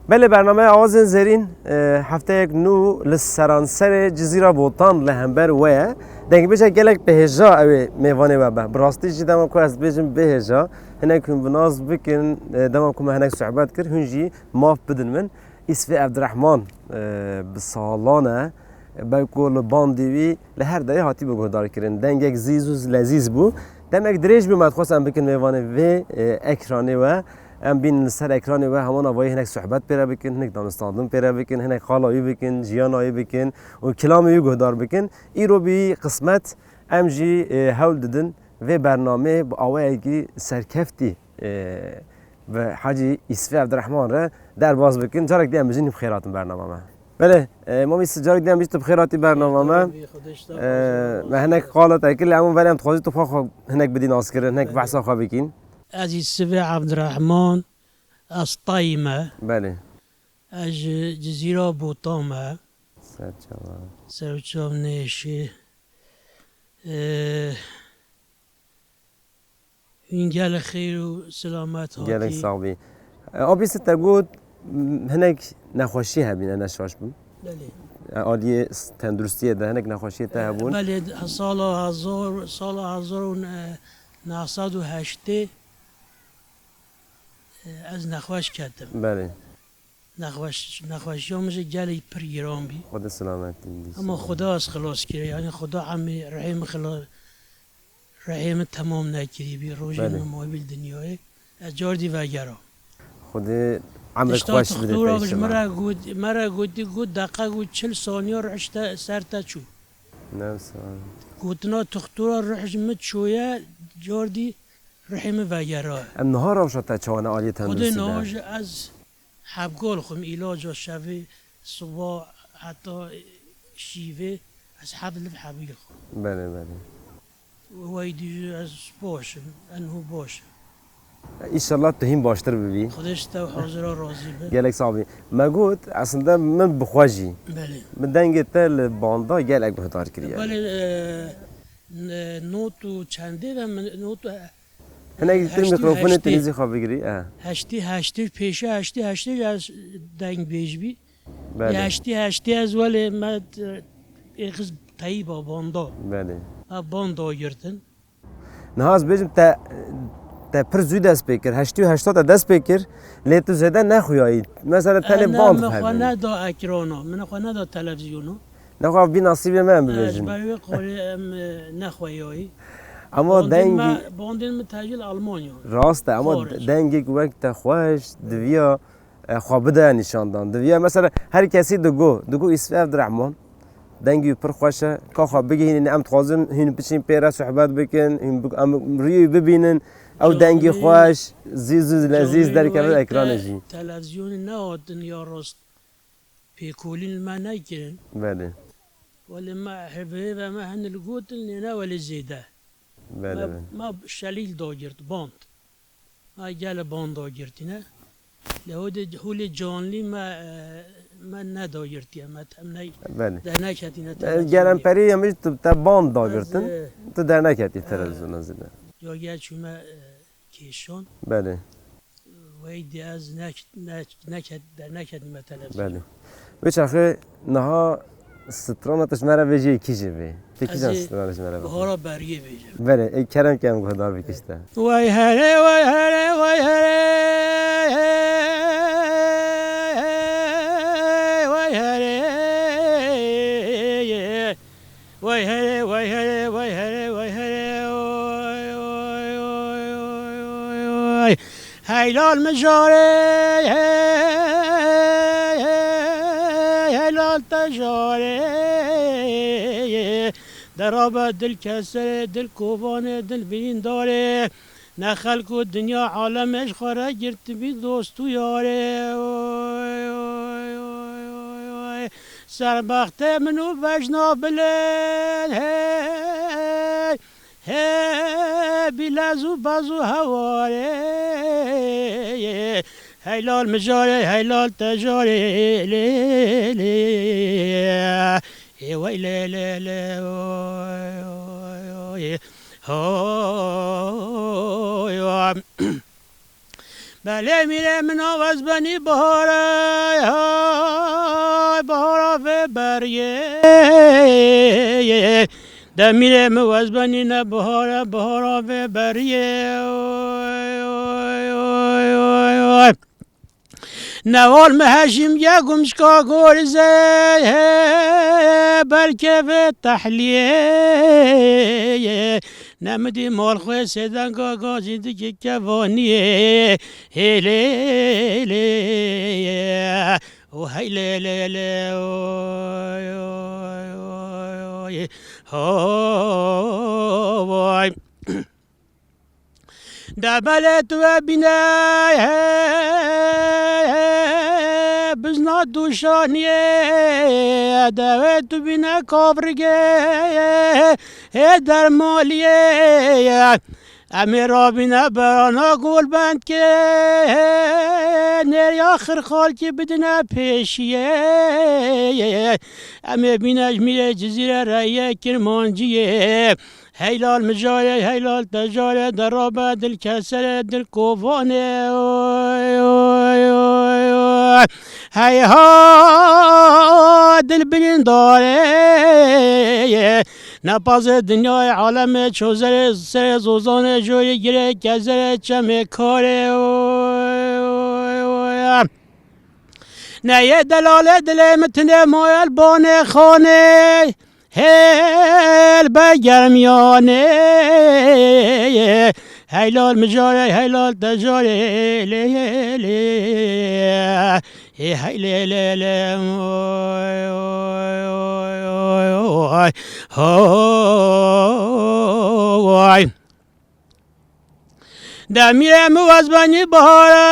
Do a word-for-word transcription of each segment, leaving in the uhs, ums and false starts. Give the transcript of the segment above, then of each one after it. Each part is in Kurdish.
Belê, bernameya Awazên Zêrîn, e, hefteyek nû li seranserê Cizîra Botan li hember we ye. Dengbêjek gelek bi hêja ew ê mêvanê we be. Bi rastî jî dema ku ez dibêjim bi hêja, hinek hûn bi nas bikin, e, dema ku me hinek sohbet kir, hûn jî maf bidin min. Îsfê Evdirehman, e, bi salan e, belku li bandî wî li her derê hatî bû guhdarkirin. Dengek zîz û lezîz bû. Demek dirêj bû me dixwest em bikin mêvanê vê, e, ekranê we. Em bînin li ser ekranê we, heman avayî hinek sohbet pê re bikin, hinek danûstandin pê re bikin, hinek qala wî bikin, jiyana wî bikin û kilamê wî guhdar bikin. Îro bî qismet, em jî, e, hewl didin vê bernameyê bi awayekî serkeftî, e, bi Hacî Îsfê Evdirehman re derbas bikin. Carek dî em bijîn, bi xêr hatin bernama me. Belê, e, Mam Îsfê, carek dî em bijîn, tu bi xêr hatî bernama me. Belê, Xwedê ji te E, razî be. Me hinek qala te kir, lê em belê em dixwazî tu xwe, xwe hinek bidî naskirin, hinek Belê. Behsa xwe bikîn. Ez Îsfê Evdirehman, ez tayî me. Belê. Ez ji Cizîra Botan me. Serçava. Serçav nêşî. E, Hûn gelek xêr û silamet hatî. Gelek sax bî. E, Abî, se te got, m, hinek nexweşî hebîne, ne şaş bûn. Belê. E, aliyê s-, tenduristiyê de hinek nexweşiyê te E, hebûn. Belê, sala hezar, sala hezar û neh sed û heştê, e, ez nexweş ketim. Belê. Nexweş-, nexweşiya min jî gelek pir giran bî. Xwedê selametî bidî. Ama Xweda ez xilas kiriye. Yanî Xweda emê rihê min xila-, rihê min temam nekirîbî. Rojên Belê. Min mayî bî li dinyayê. Ez car dî vegera. Xwedê emrek Tişta xweş bide te tuxtura ji min înşallah. Re got, me re gotî, got, deqe got, çil saniya rih ji te, ser te çû. Ne wisa. Gotina tuxtura rih ji min çûye, car dî rihê min vegera. Em niha rewşa te çawa ne aliyê Xwedê tenduristî de? Niha jî ez Hebgal xwim, îlaca şevê, siba heta şîvê, ez heb liv hebîl xwim. Belê, belê. Wey dî jî ez baş im, enho baş im. Înşallah tu hîn baştir bibî. Xwedê ji te û hazira razî be. Gelek sax bî. Me got, aslında min bi xwe jî. Belê. Min dengê te li banda gelek guhdar kiriye. Belê, e, n-, not û çendê ve min, not û Hinek dîtir Heştê û mîkrofonê heştê. Tenîzî xwe bigirî, e. Heştê, heştê, pêşe heştê, heştê ez dengbêj bî. Belê. Heştê, heştê ez welê me, e, êxiz teyîba banda. Belê. Me banda girtin. Niha ez bêjim te, te pir zû dest pê kir. Heştê û heşta te dest pê kir. Lê tu zêde nexuyayî. Mesela tenê E, ne, band min xwe hebî. Neda ekrana, min xwe neda televîzyona. Nexwe vî nasîbê me em E, ji bibêjin. Ber wê qolê em, e, nexweyayî. Ama Bandên dengî me, bandên me tecil Almanya. Rast e, ama Xaric. Dengek wek te xweş, diviya, e, xwe bide nîşandan. Diviya mesela her kesî digo, digo Îsfê Evdirehman. Dengî pir xweş e. Ka xwe bigihînin, em dixwazin hîn biçin pê re sohbet bikin, hîn bi-, em rûyê bibînin. Ew dengî Canî, xweş, zîz û lezîz canî derkeve wek ekranê te jî. Televîzyonê nehatin ya rast. Pêkolîn li me nekirin. Belê. Welê me hevê ve me hin li gotin lê ne welê zêde. Belê, Me, belê. Me şelîl dagirt, band. Me gele band dagirtîne. Lê hodê holê canlî me, e, me nedagirtiye, me tem ne Belê. Derneketîne E, televizyonê. Gelemperî yemiş tu te band dagirtin, Ez, e, tu derneketî e, televizyona zêde. Ya gel çûme, e, kêşan. Belê. Wey dî ez nek-, nek-, neket-, derneketîme televîzyon. Belê. Wê çaxê niha strana tu ji me re vê jî kî jî vê? Tu kîjan strana ji me re vê? Bihara Bergê bêjim. Belê, ê kerem ke em guhdar bikişte. Wey here, wey here, wey here. Wey here. Wey here, wey here, wey here, wey here, oy, oy, oy, oy, oy, oy. Heylal mijarê, hey, hey, heylal tejarê. Derabe dil keserê, dil kovanê, dil vîndarê. Ne xelk û dinya alemê ji xwe re girtibî dost û yarê. Oy, oy, oy, oy, oy. Serbextê min û bejna bilên, hey, hey, bî lez û bez û hewarê. Heylal mijarê, heylal tejarê, lê, lê. Ê wey lê, lê, lê, oy, oy, oy. Hoy, oy. Belê mîrê min a wezbenî bihare, hay bihara vê beriyê. De mîrê min wezbenî ne bihare, bihara vê beriyê. Oy, oy, oy, oy, oy. Newal mi hejim ye gumşka gorize, belke ve tehliyê. Nemidî mal xwe sêdenga gazî dikî kevaniyê. Hê lê lê, o hey lê lê lê, oy, oy, oy, oy, ho, oy. De belê tu ve bîne, bizna dûşaniyê, de wê tu bîne kavrigê, hê dermaliyê. Em ê rabîne berana gulbendkê, nêriya xirxalkî bidine pêşiyê. Em ê bîne ji mîrê Cizîre reye Kirmanciyê. Heylal mijarê, heylal tejarê, derabe dil keserê, dil kovanê. Oy, oy, oy, oy. Hey ha, dil bilindarê. Nepazê dinyayê alemê çozerê, serê zozanê joyê girê kezerê çemê karê. Oy, oy, oy, oy. Neyê delalê dilê min tinê mayel banê xanê. Hêl be germiyanê, heylal mijarê, heylal tejarê, lê, lê, ê hey lê, lê, lê, oy, oy, oy, oy, oy, ho, oy. Demîrê min wezbenî bihara,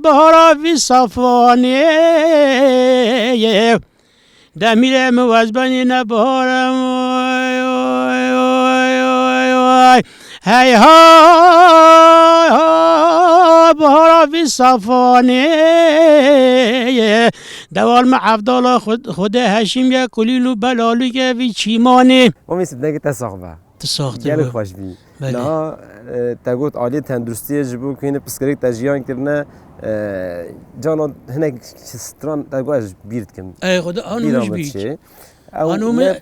bihara vî safanê. Demîrê min wezbenî ne bihara, oy, oy, oy, oy, oy. Hey ha, ha, bihara vî safanê. Dewal me Evdala Xud-, Xwedê Heşîm ye, kulîl û belalû ye vî çîmanê. Omî sibnegî te sax be. Tu saxtir Gelek be. Xweş bî. Belê. Niha, e, te got aliyê tenduristiyê ji bo ku hînî pirsgirêk te jiyan kirine, e, cana hinek stran te got ez bîr dikim. Ey, Xwedê, anu Bîra min min ji bîr. Çi? Ew Anu me min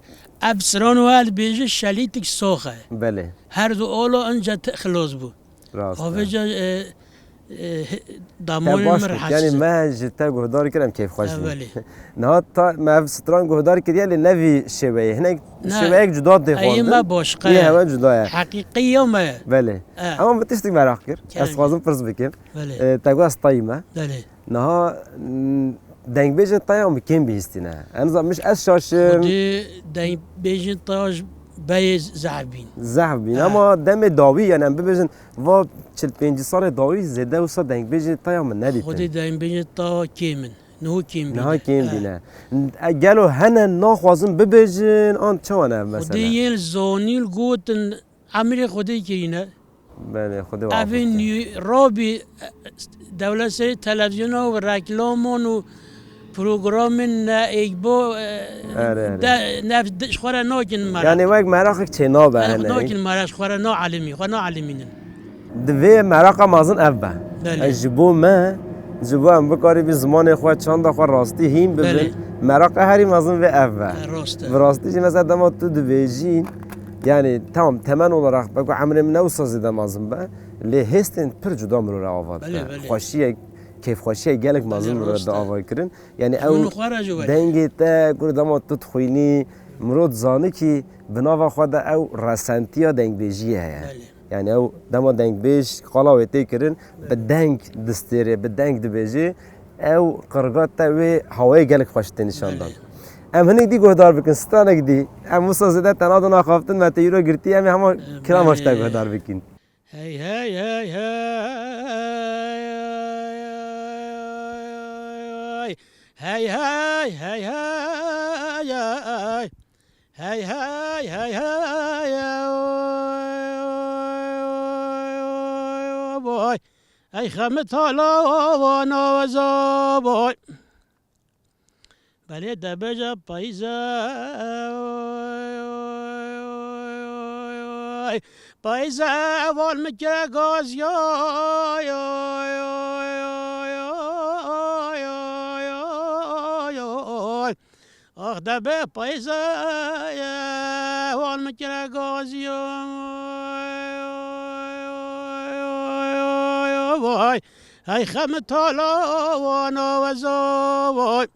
ev stran û el bêje şelîtik sox e. Belê. Her du ola ince te xilos bû. Rast e. Avêca, e, e, he-, Te damoyên baş min kir. Yanî rehatsiz e. Me ji te guhdar kir, em kêfxweş bûn. Belê. Niha ta me ev stran guhdar kiriye, lê ne vî şêweyê. Hinek Ne. şêweyek cuda tê Ey xwendin. Me başqa Yê ye. Hewe cuda ye. Heqîqî ya me ye. Belê. E. Ama min tiştik meraq kir. Ez Kerem. Xwazim pirs bikim. Belê. E, te got ez tayî me. Belê. Niha, m, dengbêjên taya min kêm bihîstîne. En azından min ez şaşim. Xwedê dengbêjên taya ji beyê zehf bîn. Zehf bîn. E. Ama demê dawî, yani em bibêjin, va çil pêncî salê dawî zêde wisa dengbêjê taya min nedîtin. Xwedê dengbêjê taya kêm in. Niho kêm bîne. Niha kêm bîne. E, gelo hene naxwazin bibêjin, an çawa ne ev mesele? Xwedê yên zanî gotin, emrê Xwedê kirîne. Belê, Xwedê we Evê afirîne. Nî-, rabî, e, dewlet serê televizyona û reklaman û programên ne êkbo, e, Erê, erê. De, ne, de, ji xwe re nakin merak. Yani wek meraqek çê nabe Erê, hene. Nakin merak, ji xwe re na elimî, xwe na elimînin. Divê meraqa mezin ev be. Belê. Ji bo me, ji bo em bikarîbin zimanê xwe, çanda xwe rastî hîn bibin. Belê. Meraqa herî mezin vê ev be. E, rast e. Bi rastî jî mesela dema tu dibêjî, yani tamam, temen olarak belki emrê min ne wisa zêde mezin be, lê hêstên pir cuda mirov re ava dike. Belê, belê. Xweşiyek, kêfxweşiyek gelek mezin mirov re ava kirin. Belê, rast e. Yani ew dengê te, ku dema tu dixwînî, mirov dizane kî bi nava xwe de ew resentiya dengbêjiyê heye. Belê. Yani ew dema dengbêj qala wê tê kirin, bi deng distêrê, bi deng dibêjê, ew qirga te wê hawayê gelek xweş tê nîşan dan. Belê. Em hinek dî guhdar bikin, stranek dî. Em wisa zêde te nadin axaftin, me te îro girtî, em ê hema E, kirama ji te belê. Guhdar bikin. Hey, hey, hey, hey. Hey, hey, hey, hey, hey. Hey, hey, hey, hey, hey, oy, oy, oy, oy, oy, oy, boy. Ey xemit hala wana weza boy. Belê debêje peyze, oy, oy, oy, oy, oy. Payze wan min kire gaziya. Ax de be payze wan min kire gaziya. Vay, hey xem tala wana weza vay.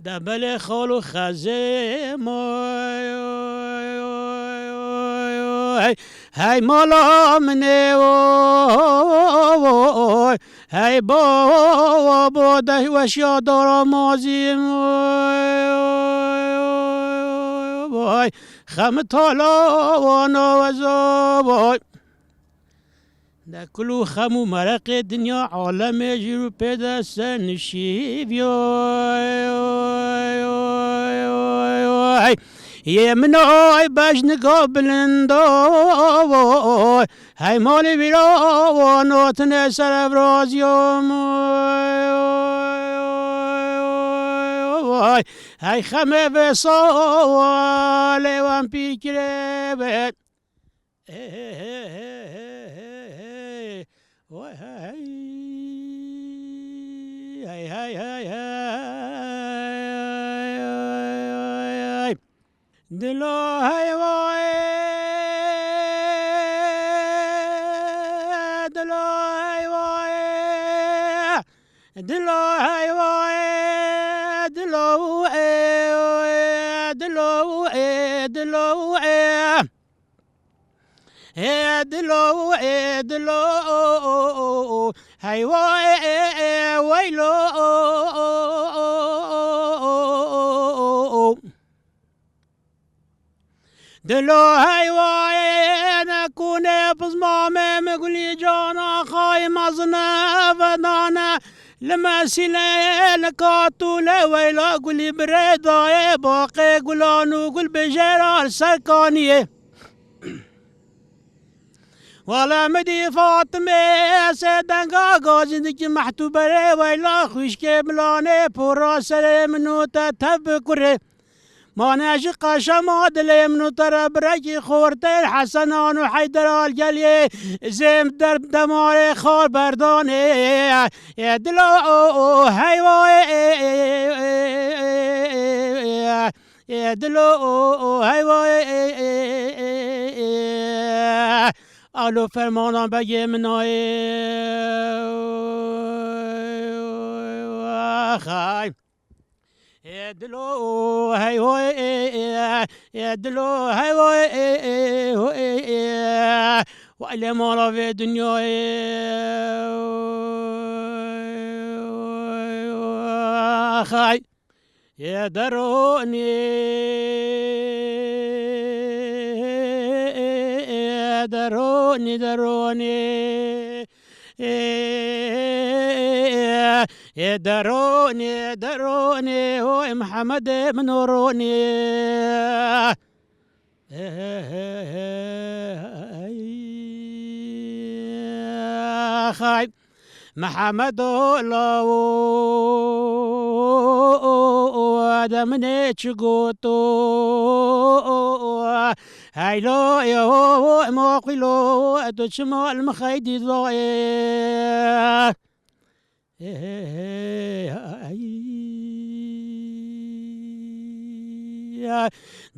De belê xal û xezê ma. Hey, hey mala min ê, hey baba, bo deh weşiya dara mazî. Vay, xem tala wana weza vay. De kul û xem û mereqê dinya alemê jî rû pê de ser nişîviya. Yê min ay bejnika bilinda vay. Hey malê vîra wana tine ser evraziya. Vay, hey xemê vê sawalê wan pîkirê be. Hey, hey, hey, hey, hey, hey. Vay, hey. Hey, hey, hey, hey, hey, hey. Dilo hey vay. Dilo hey vay. Dilo hey vay. Dilo, eh, dilo, eh, dilo, eh. Ê dilo, ê dilo, hey vay, ê, ê, ê, weylo. Dilo hey vay, ne kune pizmame me gulî cana xay mazne vedane. Li mesîle li katûle weyla gulî birê dayê baqê gulan û gul bijêra li ser kaniyê. Wala min dî Fatime, sê denga gazî dikî mehtûberê weyla xwişkê milanê pora serê min û te tev bi kurê. Ma ne ji qeşema dilê min û te re birekî xortêr Hesen an û Heyder al geliyê zêm der demarê xar berdanê. Ê dilo, hey vay, ê dilo, hey vay, alo fermana begê min ayê. Axay. Ê dilo, hey vay, ê dilo, hey vay, vay lê mala vê dinyayê. Axay. Ê deronî, ê deronî, deronî. Ê, ê deronî, deronî, oy Mihemedê min û ronî. Xay Mihemedo lawo de min ê çi goto. Heylo yo ema qîlo, tu çima li min xeydî dayê.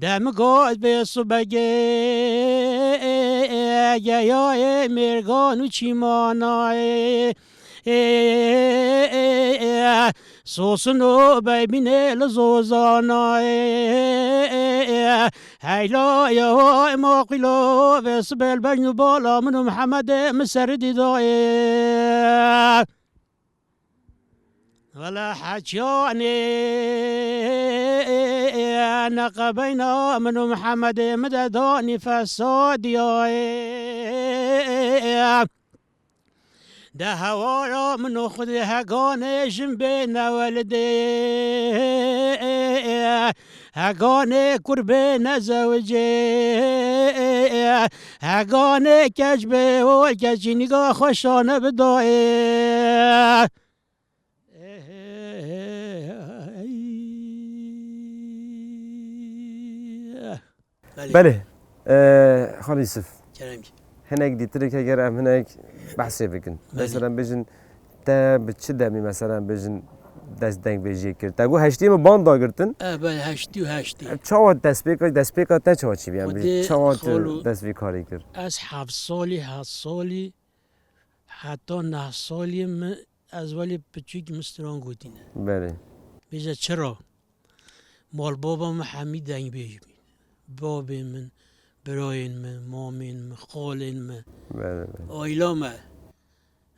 Dem got bê subegê geyayê mêrgan û çîmanayê. Sosin û beybînê li zozanayê. Heyla ya ema qîlo vê sibê li bejn û bala min û Mihemedê min seridî dayê. Wele heçyanê neqebeyna min û Mihemedê min de danî fesadiyayê. De hewara min û Xwedê heganê jin bê newelidê. Heganê kur bê nezewicê. Heganê keç bê û keçînîga xwe şane bidayê. Belê. Belê. Ee, Xalî Yusuf, Kerem ki. Hinek dîtirik heger em hinek behsê bikin. Belê. Mesela bêjin te bi çi demî mesela bêjin dest dengbêjiyê kir? Te got heştiyê min band dagirtin. E, belê, heştî û heştî. E, çawa destpêka, destpêka te çawa çî bû? Yanî Xwedê bêjin çawa tu xalo dest vî karî kir? Ez heft salî, heft salî heta neh salî min ez welê piçûk min stran gotîne. Belê. Bêje çira? Malbaba min hemî dengbêj bîn. Babê min, birayên min, mamên min, xalên min. Belê, belê. Aîla me.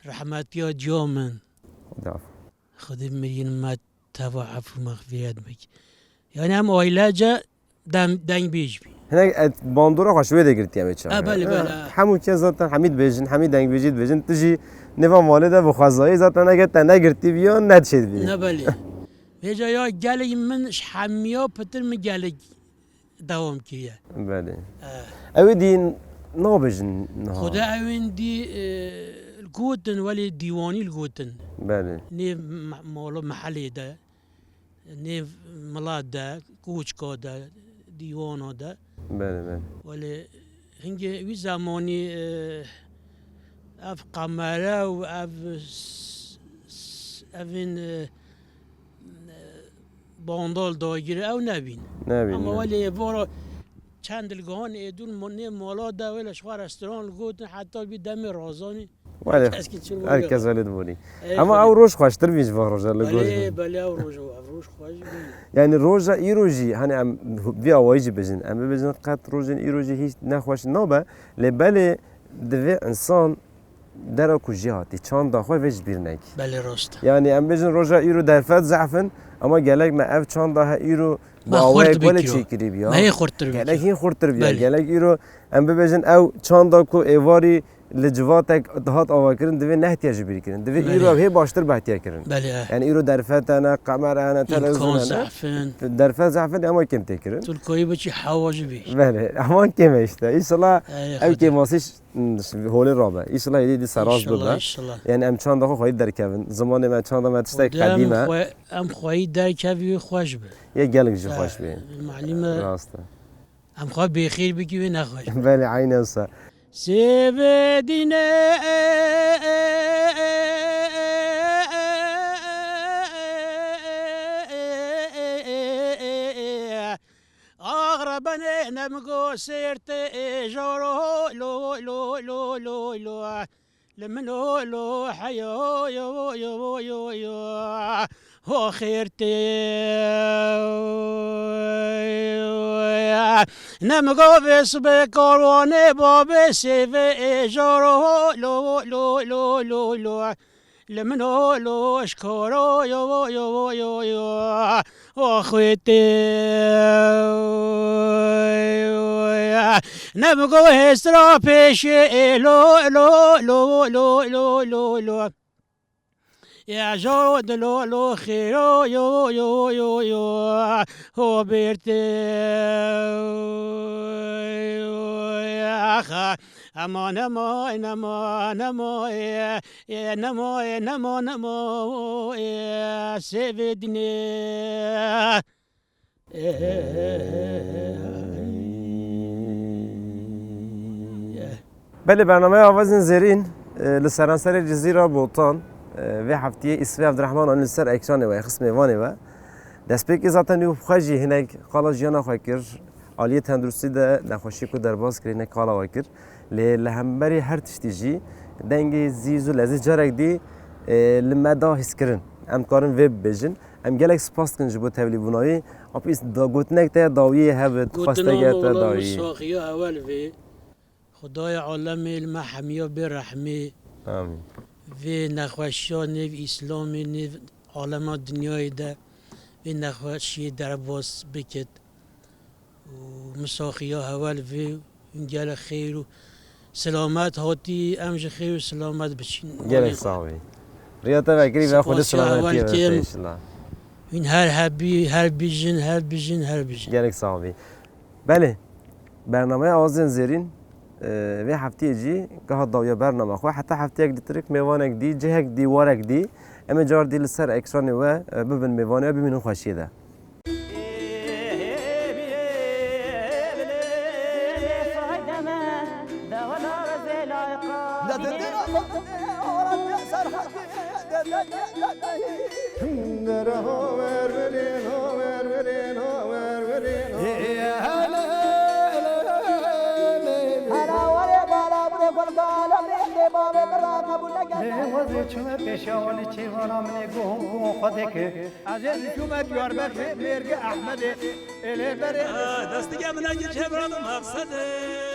Rehmetiya ciya min. Xwedê af. Xwedê miriyên me teva efû mexfîret bik. Yanî em aîlece dem-, dengbêj bî. Hinek et bandora xwe ji wê de girtiye wê çaxê. E, belê, belê, e. Hemû kes zaten hemî dibêjin, hemî dengbêjî dibêjin. Tu jî nêva malê de bi xwezayî zaten eger te negirtî biya, ne dişê dibî. Ne belê. Vêca ya gelek min ji hemiya pitir min gelek dewam kiriye. Belê. E. Ew ê dî nabêjin niha. Xwedê ew ên dî, e, gotin, welê dîwanî li gotin. Belê. Nê me-, mala mehelê de. Nêv milet de, koçka de, dîwana de. Belê, belê. Welê hingê wî zemanî, e, ev qemere û ev s-, s-, evên, e, bandal dagire ew nebîn. Nebîn, Ama ne. Welê vara çend ilgihan êdûn mo-, nê mala de wê li ji xwe restoran li gotin heta bî demê razanî. Welê, Kes ki çir her kes welê dibûnî. Ey, Ama xwedê. Ew roj xweştir bî ji van roja li gor. Belê, belê, ew roj, ev roj xweş bî. Yanî roja îro jî, hani em vî awayî jî bijin, em bibêjin qet rojên îro jî hîç nexweş nabe, lê belê divê insan dera ku jê hatî, çanda xwe vê ji bîr nekî. Belê, rast e. Yanî em bêjin roja îro derfet zehf in, ama gelek me ev çanda he îro bi awayek welê çêkirî biya. Me hê xurttir bî. Gelek hîn xurttir bîya. Belê. Gelek îro em bibêjin ew çanda ku êvarî li civatek dihat avakirin, divê nehtiye ji bîr kirin. Divê Belê. Îro hê baştir behtiye kirin. Belê, e. Yani îro derfet hene, qemer hene, televizyon hene. Zehfin. Derfet zehfin ama kêm tê kirin. Tirkoyî biçî hewa jî bî. Belê, ama kêm e işte. Înşallah Ey, ev Xwedê. Kêmasî ş-, holê rabe. Înşallah êdî dî seraz bibe. Înşallah, înşallah. Yani em çanda xwe xweyî derkevin. Zimanê me çanda me tiştek Xwedê em qedîm e. Xwe-, em xweyî derkevî xweş bi. Yê gelek jî xweş bi. Malîme. Rast e. Em xwe bêxêr bikî wê nexweş. Belê, eynen wisa. Sêvê dîne axrebenê nemgo sêrtê jaro lo, lo, lo, lo, lo. Li min o lo heyo yo yo yo yo ho xêr tê. Ne min go vê sibê karwanê babê sêvê êjaro ho lo lo lo lo lo. Li min o lo eşkaro yo yo yo yo. Axwê tê. Ne bi go hêstra pêşê ê lo, lo, lo, lo, lo, lo, lo. Ya jo de lo, lo, xêro, yo, yo, yo, yo. Ho bêrtê. Axa. Ema nema, nema, nema, e, e, nema, e, nema, nema, e, sêvê dinê. Belê, bernameya Avazên Zêrîn, e, li seranserê Cizîra Botan, e, vê heftiyê Îsvê Evdirehman anî li ser ekranê we, xist mêvanê we. Destpêkê zaten wî xwe jî hinek qala jiyana xwe kir, aliyê tenduristî de nexweşiyê ku derbas kir, hinek qala we kir. Lê li hemberî her tiştî jî dengê zîz û lezîz carek dî, e, li me da hîskirin. Em dikarin vê bibêjin. Em gelek spas dikin ji bo tevlîbûna wî. Apîs da gotinek te ya dawiyê hebit, xwestekê te dawiyê. Gotina mewla saxiya ewel vê. Xwedayê alemê li me hemiya bê rehmê. Amîn. Vê nexweşiya nêv Îslamê, nêv alema dinyayê de vê nexweşiyê derbas bikit. Û min saxiya hewel vê, hûn gelek xêr û silamet hatî, em ji xêr û silamet biçîn. Gelek sax bî. Riya te vekirî ve Xwedê silametiyê ve bide înşallah. Hûn her hebî, her bijin, her bijin, her bijin. Gelek sax bî. Belê, bernameya Awazên Zêrîn, e, vê heftiyê jî giha dawiya bernama xwe. Heta heftiyek dîtirik mêvanek dî, cihek dî, warek dî. Em ê car dî li ser ekranê we, e, bibin mêvanê we, bimînin xweşiyê de. Wezê çime pêşiya wan ê çêvana min ê guh û guh Xwedê kir. Ez ê çûme Diyarbekirê mêrgê Ehmedê. Ê lê berê. Destige min a giç hevra bi maqsedê.